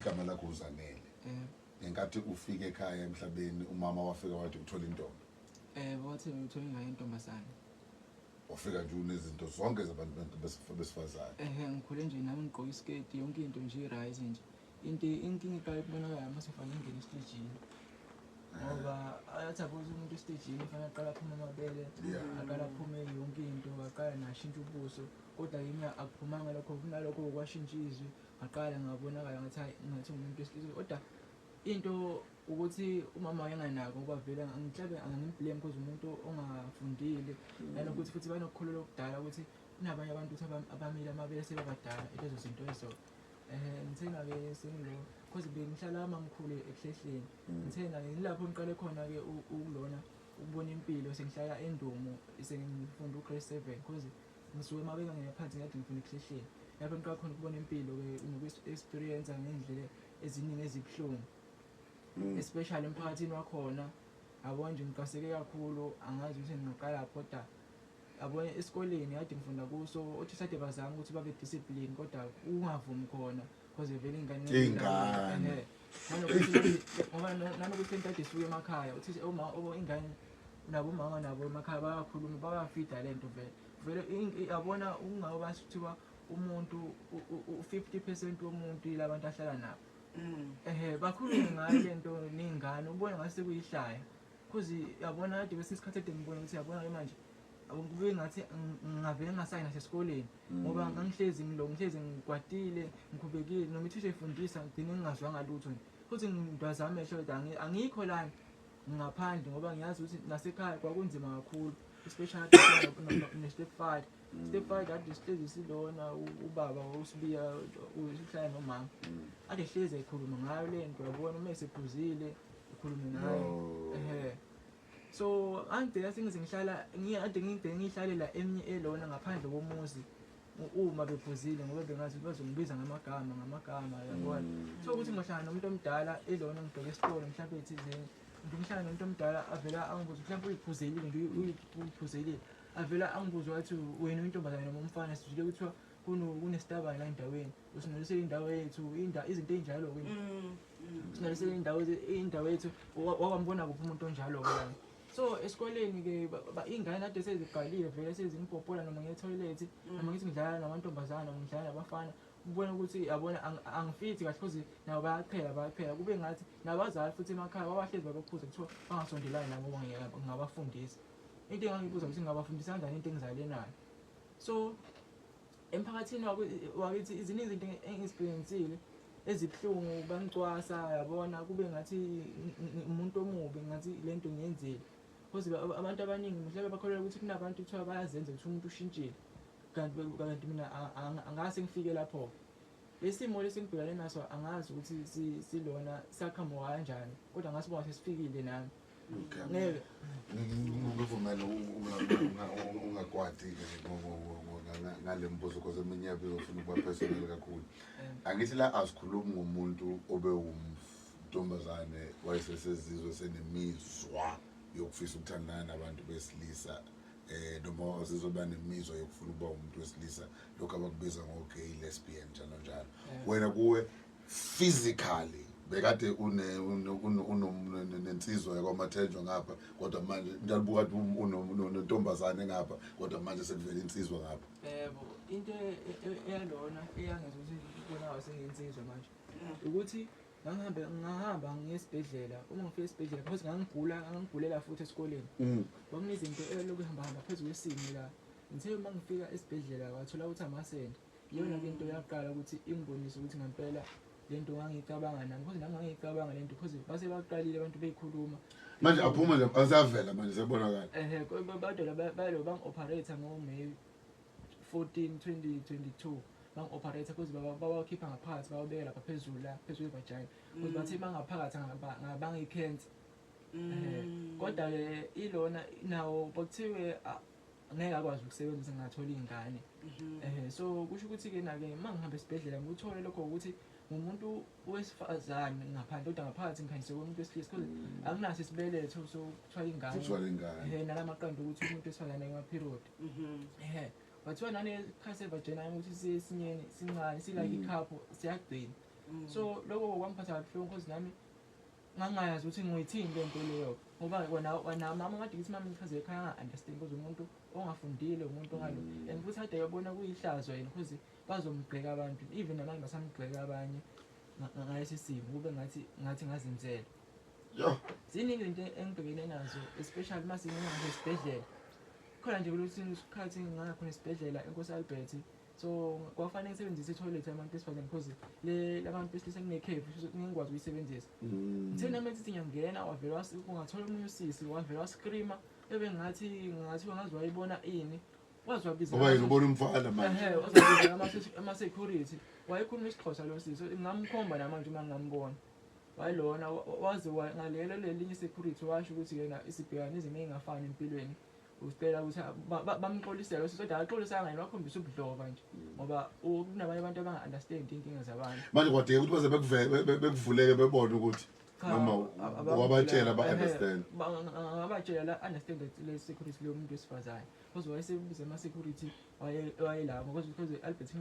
Igama lakho uZanele. Ngenkathi ufika ekhaya emhlabeni, umama wafika wathi uthola intombi? Wathi uthola ingane yentombazane. Wafika nje unezinto zonke zabantu besifazane? Ehe, ngikhule nje nami ngigqoke isiketi, yonke into nje i-right nje. Into inkinga iqala ukubonakala uma sekufanele ngingene esitejini. Ngoba ayathi abuze umuntu esitejini fanele aqale aphume amabele, aqale aphume yonke into, aqale nashintshe ubuso. Kodwa kimi akuphumanga lokho, kunalokho kwashintsha izwi. Ngaqala ngabonakala ngathi hayi, ngathi umuntu wesilisa. Kodwa into ukuthi umama wayenganako, ngoba vele angihlabe angimblame because umuntu ongafundile, nanokuthi futhi banokukholelwa okudala ukuthi kunabanye abantu ukuthi abamile amabele sebabadala, lezo zinto ezo. Ngithena-ke sengilo cause bengihlala mamkhulu ekuhlehleni. Ngithena-ke ngilapho ngiqale khona-ke ukulona ukubona impilo, sengihlala eNdumo, sengifunda u-grade 7 cause ngisuke emabeka ngiyaphansi ngiyade ngifuna ekuhlehleni. Lapho ngiqala khona ukubona impilo-ke noku-experience ngey'ndlela eziningi ezibuhlungu. Especially emphakathini wakhona. Yabo nje ngiqaseke kakhulu, angazi ukuthi ngingaqala kodwa yabo esikoleni kade ngifunda kuso othisha kade bazama ukuthi babe discipline kodwa ungavumi khona cause vele ingane. Ingane. Ehe. Nanokuthi ngoba nanokuthi lento kade isuke emakhaya, uthisha uma ingane nabo umama nabo emakhaya bayakhuluma, bayafida lento vele. Vele yabona ungabe kuthiwa umuntu u-50% womuntu yilabantu ahlala nabo. Ehe, bakhulume ngayo lento ney'ngane, ubone ngathi sekuyihlaya. Cause yabona kade kwesinye isikhathi ede ngibona ukuthi yabona ke manje kube ngathi ngingavele ngingasayi nasesikoleni ngoba ngangihlezi ngilo ngihlezi ngikwatile, ngikhubekile, noma ithisha ifundisa ngigcine ngingazwanga lutho nje. Futhi ngidwaza amehlo kodwa angikho lana, ngingaphandle ngoba ngiyazi ukuthi nasekhaya kwakunzima kakhulu, especially ne-stepfather. Stepfather kade sihlezi silona ubaba uSibiya uhlala nomama. Ade hlezi ekhuluma ngayo le nto, yabona uma esephuzile ukhulume ngayo. Ehe. So angigcina sengize ngihlala ade ngigcine ngihlalela eminye elona ngaphandle komuzi uma bephuzile ngoba bengazi ukuthi bazongibiza ngamagama ngamagama, yabona. So ukuthi ngihlangana nomuntu omdala elona ngibheke esitolo mhlawumbe thizeni, ngihlangana nomuntu omdala avela angibuze mhlawumbe uyiphuzelile nje, uyiphuzelile, avela angibuze wathi wena uyintombazane noma umfana, sizwile kuthiwa kunesitabane la endaweni, usinalisele indawo yethu, izinto ey'njalo-ke. Sinalisele indawo yethu, wawambona kuphi umuntu onjalo-ke lana. So esikoleni-ke iy'ngane kade seziqalile vele sezimpopola noma ngiye ethoyilethi, noma ngithi ngidlala namantombazane noma ngidlala nabafana, ubone ukuthi yabona angifithi kahle cause nabo bayaqhela bayaqhela, kube ngathi nabazali futhi emakhaya babahlezi babaphuza kuthiwa bangasondelani nabo ngoba ngingabafundisa. Into engangibuza ukuthi ngingabafundisa kanjani into engizale nayo. So emphakathini wakithi iziningi izinto engizi-experience-ile ezibuhlungu, bangicwasa yabona kube ngathi umuntu omubi, ngathi le nto ngiyenzile. Cause abantu abaningi mhlawumbe bakholelwa ukuthi kunabantu kuthiwa bayazenza ukuthi umuntu ushintshile, kanti mina angase ngifike lapho. Lesimo lesi engibhekane naso angazi ukuthi silona saqhamuka kanjani, kodwa ngasibona sesifikile nami. Ngeke. Ngivumele ungakwati ngale mbuzo because eminye yabe izofuna ukuba personal kakhulu. Angithi la asikhulumi ngomuntu obe wumntombazane wayesesezizwe senemizwa yokufisa ukuthandana nabantu besilisa, noma wazizoba nemizwa yokufuna ukuba umuntu wesilisa, lokhu abakubiza ngo-gay, lesbian, njalo njalo. Wena kuwe physically bekade nensizwa yakwaMathenjwa ngapha, kodwa manje njalo kade unentombazane ngapha, kodwa manje sekuvela insizwa ngapha. Yebo, into eyalona eyangenza ukuthi kubonakale sengiyinsizwa manje ukuthi ngangihambe ngahamba ngiye esibhedlela. Uma ngifika esibhedlela because ngangigula, ngangigulela futhi esikoleni. Kwakunezinto elokhu ihamba hamba phezu kwesimo la. Ngithe uma ngifika esibhedlela wathola ukuthi amasende. Iyona ke into yaqala ukuthi ingibonise ukuthi ngempela lento ngangicabanga nami, because nami ngangicabanga lento because base baqalile abantu beyikhuluma. Manje aphuma nje asavela manje sebonakala. Ehe, badala balo bangi-operate ngo-May 14 2022, bangi-operate because bawakhipha ngaphansi bawabeka lapha phezulu la phezulu kwe-vagina because bathi bangaphakathi ngabanga i-cancer. Kodwa-ke ilona nawo bakuthiwe ngeke akwazi ukusebenzisa ngingathola iy'ngane. So kusho ukuthi-ke na-ke uma ngihamba esibhedlela ngikuthole lokho ukuthi ngumuntu wesifazane ngaphandle kodwa ngaphakathi ngikhanyise komuntu wesilisa because anginaso isibeletho sokuthwala ingane. Ukuthwala ingane. Nala maqanda ukuthi umuntu wesifazane kuma-period. Kwathiwa nanesikhathi sevagina yami ukuthi siyesinyeni sincane silike ikhaphu siyagcina. So lokho kwangiphatha kabuhlungu because nami ngangayazi ukuthi ngiyithini le nto leyo, ngoba wena wena mama kade ngithi mama ngichaze ekhaya nga-understand because umuntu ongafundile, umuntu ongalo and futhi ade yobona kuyihlazo yena because bazomgxeka abantu, even namanje basamgxeka abanye ngalesi simo, kube ngathi ngazenzela. Yo. Ziningi izinto engibhekene nazo, especially uma sengingase esibhedlela. Khona nje kulesinye isikhathi ngaya khona esibhedlela eNkosi Albert, so kwafanele ngisebenzise i-toilet yabantu besifazane because le labantu besilisa kunekhefu, ngingikwazi ukuyisebenzisa. Ngithe nami ethi ngiyangena, wavela ungathola omunye usisi wavela wascreama, ebe ngathi wangazi wayibona ini, waze wabiza Ngoba yena ubona umfana manje. Ehhe, waze wabiza ama-security. Wayekhuluma isiXhosa lo sisi, ngingamkhomba namanje uma ngingambona. Wayelona waze ngalelo lelinye i-security washo ukuthi yena isibhekane izimo ey'ngafani empilweni, ucela ukuthi bamxolisele lo sisi, kodwa akaxolisanga yena, wakhombisa ubudlova nje ngoba kunabanye abantu abanga-understand iy'nkinga zabantu. Manje kwadingeka ukuthi baze bekuvuleke bebone ukuthi Cha, noma wabatshela ba-understand? Ngabatshela la understand that le security lo muntu wesifazane because wayesebiza ama-security wayelapho because Albert